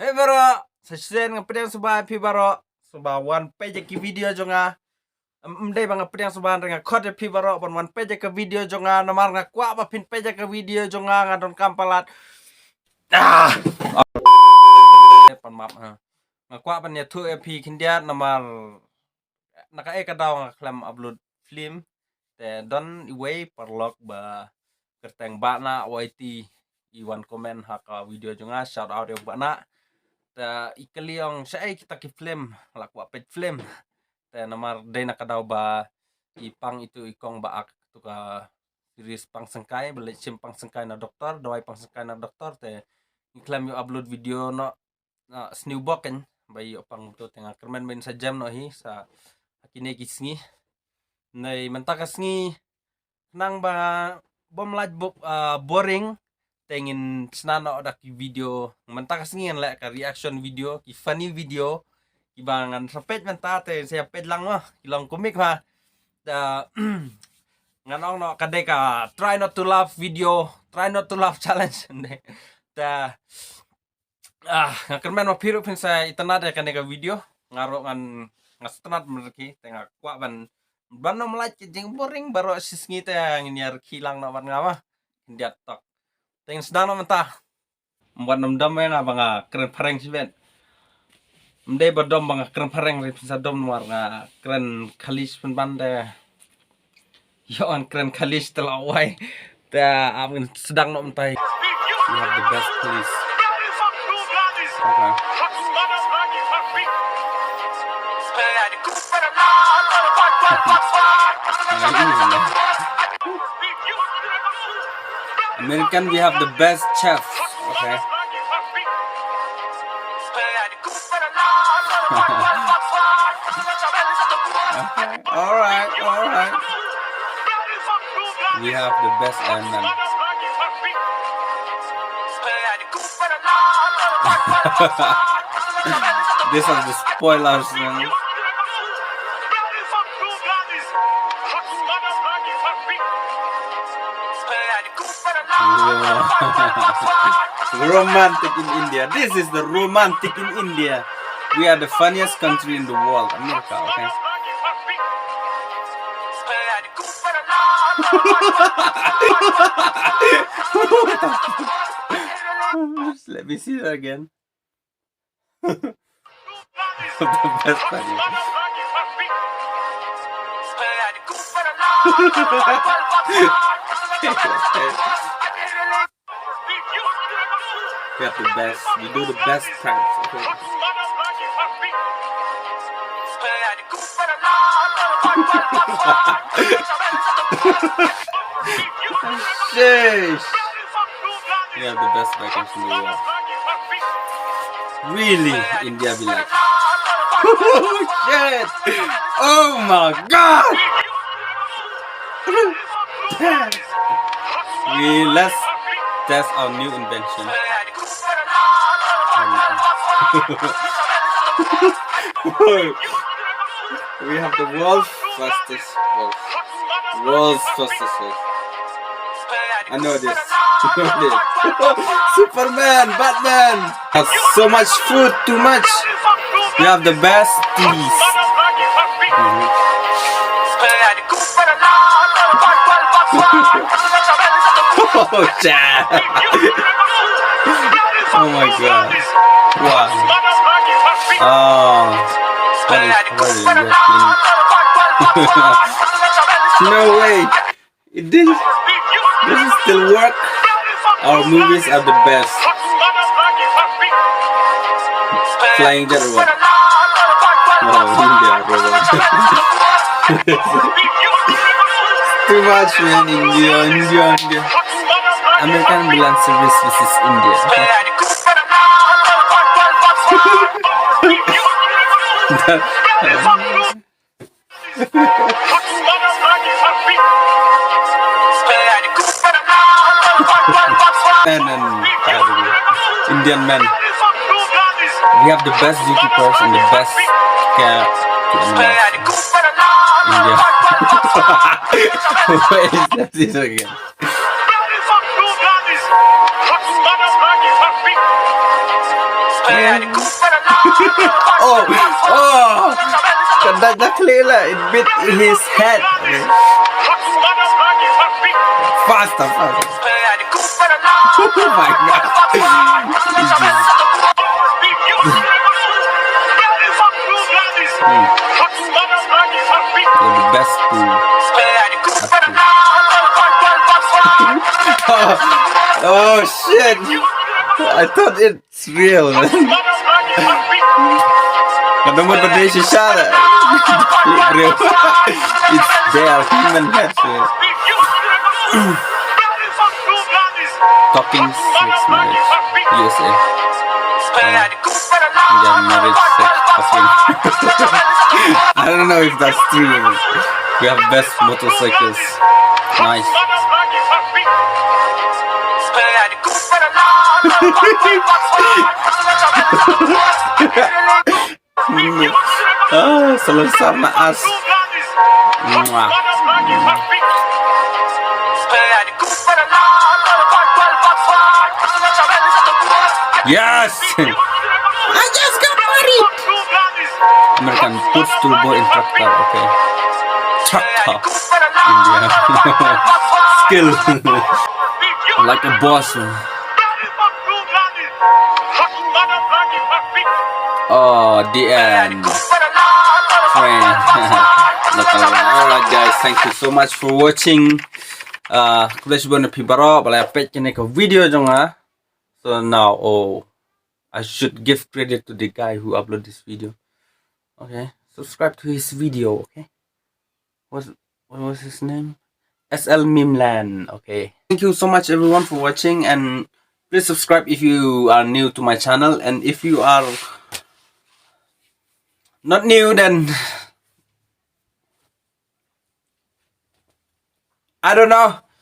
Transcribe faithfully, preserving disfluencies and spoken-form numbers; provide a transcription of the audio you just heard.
Hey baroh, sa shisien nga pdiang sngewbha ïa phi baroh. Sngewbha wan peit ïa ki video jong nga. Em, em dei ba nga pdiang sngewbha, nga khot ïa phi baroh ban wan peit ïa ka video jong nga, namar nga kwah ba phin peit ïa ka video jong nga, nga donkam palat. Ah! Pan map ha. Nga kwah ban ïathuh ïa phi khyndiat namar na kaei ka daw nga khlem upload film. Te don iwei paralok ba kyrteng Bah Nah Y T i wan comment ha ka video jong nga, shout out ïa u Bah Nah. Te i kylli ong shaei kita ki film, la kwah peit film. Te namar dei na ka daw ba i pang itu i kong ba ak tu ka series Pang Sengkai, ba leit shim Pang Sengkai na doktor, dawai Pang Sengkai na doktor, te ngi khlem ïoh upload video noh. Na sniewbok kan ba ïoh pang tu, te nga kyrmen ba in sa jem noh hi sa ha kine ki sngi. Nei mynta ka sngi nang ba bym lait bo-, ah, boring, te ngin sna noh da ki video. Mynta ka sngi ngan leh ka reaction video, ki funny video, kiba ngan sa peit mynta te sa ïa peit lang noh, ki long komik ha. Da ngan ong noh ka dei ka try not to laugh video, try not to laugh challenge. Da Ah, nga kyrmen ma phi ruh phin sa itynnad ïa kane ka video. Nga ruh ngan, nga sngewtynnad marki, te nga kwah ban, ban ym lait ki jingboring baroh shi sngi, te ngin ïa rkhie lang noh bad nga ma. Khyndiat tok. Te ngin sdang noh mynta. Ym wat nym dom ïa nga ba nga kren phareng shibit. Ym dei ba dom ba nga kren phareng, ruh phin sa dom namar nga kren khlieh pynban te. Ïoh ngan kren khlieh te la wai. Te ap ngin sdang noh mynta. We have the best police. Okay. American, we have the best chef. Okay. All right, all right. We have the best airman. These are the spoilers, man. Romantic in India. This is the romantic in India. We are the funniest country in the world, America, okay? Let me see that again. The best part is we have the best. We do the best pranks. Okay. Sheesh. We have the best bikers in the world. Really, India be like, shit. Oh my God. We, let's test our new invention. We have the world's fastest horse. World's fastest horse. I know this. I know this. Superman, Batman. Have so much food, too much. We have the best teas. Oh, yeah. Oh my God. Wow. Oh. What is, what is this? No way. It didn't. Does it still work? Our movies are the best. Flying Jet or what? Oh, India, brother. Too much, man. India, India, India. American ambulance service versus India. Okay? Men and, uh, Indian men. We have the best zookeepers and the best care to animals. India. Where is that? This again. Oh, oh. Ka dait da khlieh la, it beat his head. Faster, faster. Oh my God. It's just the best to. Oh shit! I thought it's real, man. Ka dang mut ba dei shisha la. Real. It's there, human head. Talking sex marriage, U S A. Yeah, marriage sex talking. I don't know if that's true. We have best motorcycles. Nice. Ah, salam sama as. Mwah. Yes. I just got married. American puts turbo in tractor. Okay. Tractor. India. Skill. Like a boss, man. Oh, the end. Friend. Alright, guys, thank you so much for watching. Uh, khublei shibun na phi baroh ba la peit kane ka video jong nga. So now, oh, I should give credit to the guy who upload this video. Okay, subscribe to his video. Okay, what's, what was his name? S L Mimland. Okay, thank you so much, everyone, for watching, and please subscribe if you are new to my channel, and if you are not new, then I don't know.